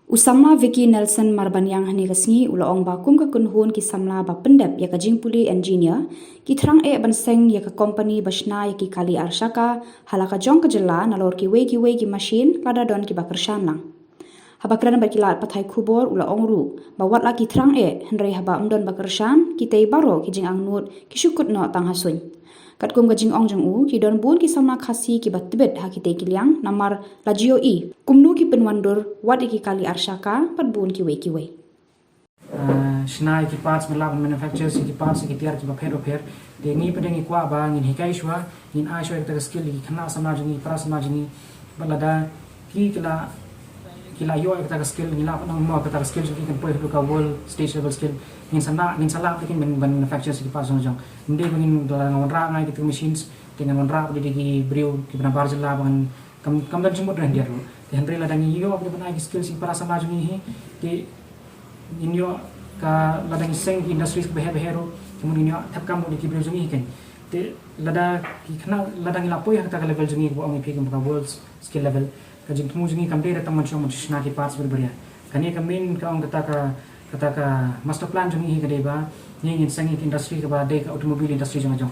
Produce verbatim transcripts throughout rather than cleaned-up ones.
U samla Vicky Nelson Marbaniang hynne ka sngi u la ong ba kum ka kynhun ki samla ba pyndep ïa ka jingpule engineer, ki thrang eh ban seng ïa ka kompani ba shna ïa ki kali arshaka ha la ka jong ka jylla nalor kiwei kiwei ki mashin lada don kiba kyrshan lang. Haba kren bad ki lad pathai khubor u la ong ruh ba wat la ki thrang eh, hynrei haba ym don ba kyrshan, kitei baroh ki jingangnud ki shu kut noh tang ha suiñ. Katkum ka jingong jong u, ki don bun ki samla Khasi kiba tbit ha kitei ki liang namar la jia ïohi kumno ki pynwandur wat ïa ki kali arshaka bad bun kiwei kiwei. Shna ïa ki parts, ban lah ban manufacture ïa ki parts, ïa ki tiar kiba pher ba pher. Te ngi pat ngi kwah ba ngin hikai shuwa, ngin ai shuwa ïa kata ka skill ïa ki khynnah samla jong ngi, para samla jong ngi. Bad lada ki ki la ki la ïoh ïa kata ka skill, ngi lah ban ong mo kata ka skill jong ki kan poi haduh ka world stage level skill. Ngin sa lah, ngin sa lah pat ban manufacture ïa ki parts jong jong. Ym dei ba ngin, lada ngan wanrah nga ïa kita ki machines, te ngan wanrah pat ïa ki briew kiba na bar jylla ba ngan kam, kam don jingmut ryndiat ruh. Te hynrei lada ngi ïoh ban ai ki skills ïa ki para samla jong ngi hi, te ngin ïoh ka, lada ngi seng ki industries kiba heh ba heh ruh, te mut ngin ïoh thep kam ruh da ki briew jong ngi hi. Te lada ki khynnah, lada ngi la poi ha kata ka level jong ngi kaba ong ïa phi kum ka world skill level, ka jingthmu jong ngi kam dei da tang ban shong ban shna ki parts bad baria. Kane ka main, ka ong kata ka kata ka master plan jong ngi hi ka dei ba ngi ngin seng ïa ka industry kaba dei ka automobile industry jong jong.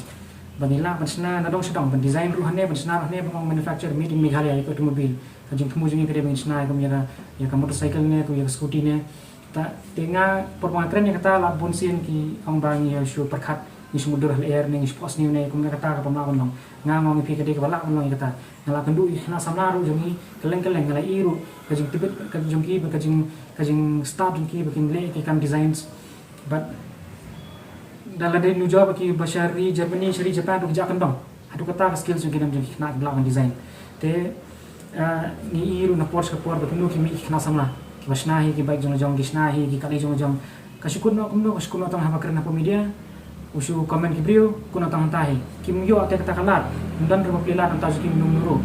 Ba ngi lah ban shna na dong sha dong, ban design ruh hangne, ban shna ruh hangne, ban ong manufacture made in Meghalaya ïa ka automobile. Ka jingthmu jong ngi ka dei ba ngin shna ïa ka, ïa ka motorcycle ne, ïa ka scooty ne. Ta, te nga por ba nga kren ïa kata la bun sien ki ong ba ngi shu pyrkhat, ngi shu mutdur ha lyer ne, ngi shu phohsniew ne, kumne kata ka pam lah ban long. Nga ong ïa phi ka dei kaba lah ban long ïa kata. Nga la kynduh ïa ki khynnah samla ruh jong ngi kylleng kylleng, nga la ïohi ruh ka jingtbit ka jong ki, ba ka jing, ka jingstad jong ki ba kin leh ki kam designs. Bad da la dei nujor ba ki ba sha ri Germany, sha ri Japan ruh ki jah kyndong. Haduh kata ka skills jong ki, nam jong ki khynnah kiba lah ban design. Te ngi ïohi ruh na por sha por ba kumno ki mih ki khynnah samla kiba shna hi ki bike jong jong, ki shna hi ki kali jong jong. Ka shu kut noh kumno, ka shu kut noh tang haba kren hapoh media. U shu comment ki briew, kut noh tang hangta hi. Kim ïoh te kata ka lad. Ym don ruh ba plie lad, ym tang shu kim num ruh.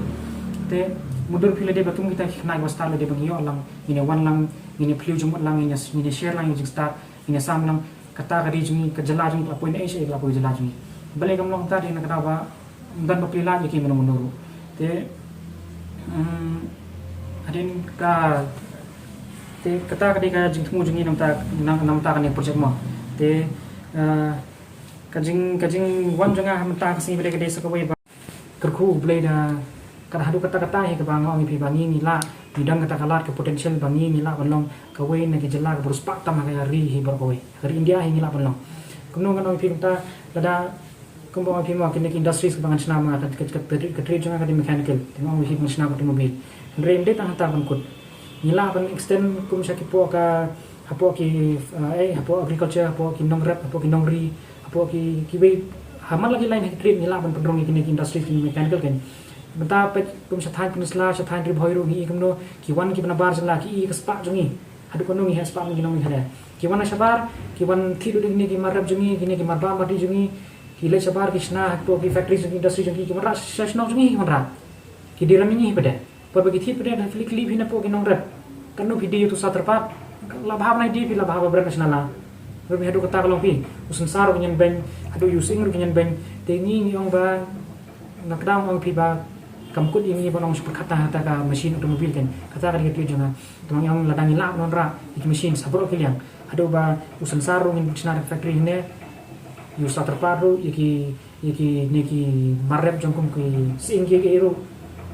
Te mutdur phi lade ba kum kita ki khynnah kiba stad lade ba ngi ïoh lang, ngin ïa wan lang, ngin ïa phylliew jingmut lang, ngin ïa, ngin ïa share lang ïa jingstad, ngin ïa sam lang. Kata ka dei jong ngi, ka jylla jong ngi ka la poi na ei sha ei, ka la poi jylla jong ngi. Balei kam long kata, dei na kata ba ym don ba plie lad ïa ki mano mano ruh. Te hadien ka, te kata ka dei ka jingthmu jong ngi na bynta, na bynta kane ka project mo. Te ka jing, ka jingwan jong nga ha mynta ka sngi ba dei ka dei sa kawei ba kyrkhu U Blei da, ka haduh katta katta hi kaba nga ong ïa phi ba ngi ngi lah, ngi don kata ka lad, ka potential ba ngi ngi lah ban long kawei na ki jylla kaba riewspah tam ha ka ri hi baroh kawei. Ha ka ri India hi ngi lah ban long. Kumno ngan ong ïa phi mynta, lada kumba ong ïa phi mo, kine ki industries kaba ngan shna ma nga, ka, ka, ka, ka trade jong nga ka dei mechanical. Te nga ong ïa phi ban shna automobile. Hynrei ym dei tang hangta ban kut. Ngi lah ban extend kum sha ki poh ka, hapoh ki, eh, hapoh agriculture, hapoh ki nongrep, hapoh ki nongri, hapoh ki, kiwei, ha man la ki line ha ki trade ngi lah ban pynrung ïa kine ki industries, ki mechanical kein. Mynta peit kum sha thaiñ Peninsula, sha thaiñ Ri Bhoi ruh ngi i kumno, ki wan kiba na bar jylla, ki i ka spah jong ngi. Haduh kumno ngi heh spah ki nongri hangne. Ki wan na shabar, ki wan thied lut ïa kine ki mar rep jong ngi, kine ki mar bam mar dih jong ngi, ki leit shabar ki shna hapoh ki factories jong ki, industries jong ki, ki wanrah sha shnong jong ngi, ki wanrah. Ki die ram ïa ngi hi pat de. Por ba ki thied pat de, da phi leit kylli phi na poh ki nongrep, katno phi die ïa utu u sar tyrpad? La bha ban ai die phi, la bha ba bret na shnong la. Ruh phi haduh katta ka long phi. U synsar ruh ki ñianbeiñ, haduh u sying ruh ki ñianbeiñ. Te ngi ngi ong ba, nga kdang ong phi ba kam kut ïa ngi ban ong shu pyrkhat tang ha kata ka machine automobile kein. Kata ka dei ka trade jong nga. Te ma ngi ong lada ngi lah ban wanrah ïa ki machines ha baroh ki liang. Haduh ba u synsar ruh ngin shna da ka factory hangne. Ïa u sar tyrpad ruh, ïa ki ïa kine ki mar rep jong kum ki sying ki, ki ruh.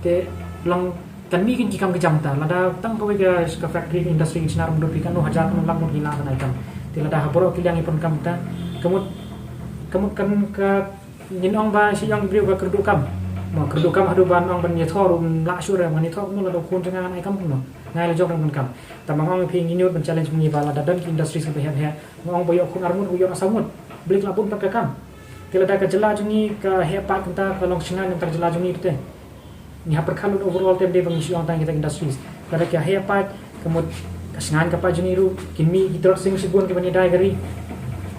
Te long kan mih kein ki kam ki jam ta. Lada tang kawei ka, ka factory, ka industry ki shna ruh, mutdur phi katno hajar, katno lak ngut ki lah ban ai kam. Te lada ha baroh ki liang ki pun kam ta, ka mut, ka mut kan ka, ngin ong ba shu ïa ki briew ka kyrduh kam. Mo, kyrduh kam haduh ban ong ban ïathoh ruh ym lah shuh re, ban ïathoh kumno lada u khun jong nga ngan ai kam kumno. Nga ïa la jong ruh ban kam. Tang ba nga ong ïa phi, ngi ñiewt ban challenge ma ngi ba lada don ki industries kiba heh heh, nga ong ba ïoh khun ar ngut, ba ïoh saw ngut. Balei ka la bun pat ka kam? Te lada ka jylla jong ngi ka heh pat kumta, ka long shngaiñ na bynta ka jylla jong ngi te. Ngi hap pyrkhat lut overall te, ym dei ba ngi shu ong tang kita ki industries. Lada ka heh pat, ka mut ka shngaiñ ka pat jong ngi ruh, kin mih ki trot sing shibun kiban ïadei ka ri.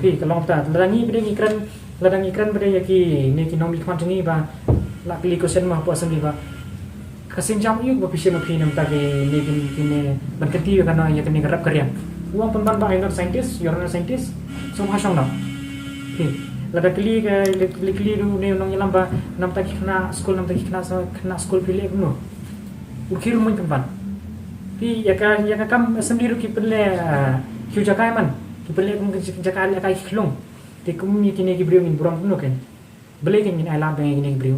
Phi, ka long kumta. Lada ngi pat de ngi kren, lada ngi kren pat de ïa kine ki nongmihkhmat jong ngi ba la kylli question ma hapoh assembly ba ka sienjam aïu ba phi shim ma phi na bynta kine, kine, kine ban kynti ïa kane, ïa kane ka rep ka riang. U ong pynban ba I'm not a scientist, you're not a scientist. So ha shong noh. Phi, lada kylli ka, kylli, kylli ruh une u nongïalam ba na bynta ki khynnah skul, na bynta ki khynnah sa, khynnah skul phi leh kumno? U khie ruh um pynban. Phi ïa ka, ïa ka kam assembly ruh ki pynleh, ah, ki jaka man. Ki pynleh kum ki jaka lehkai ki khlung. Te kum ïa kine ki briew ngin burom kumno kein. Balei kein ngin ai lad ba ngi ïa kine ki briew.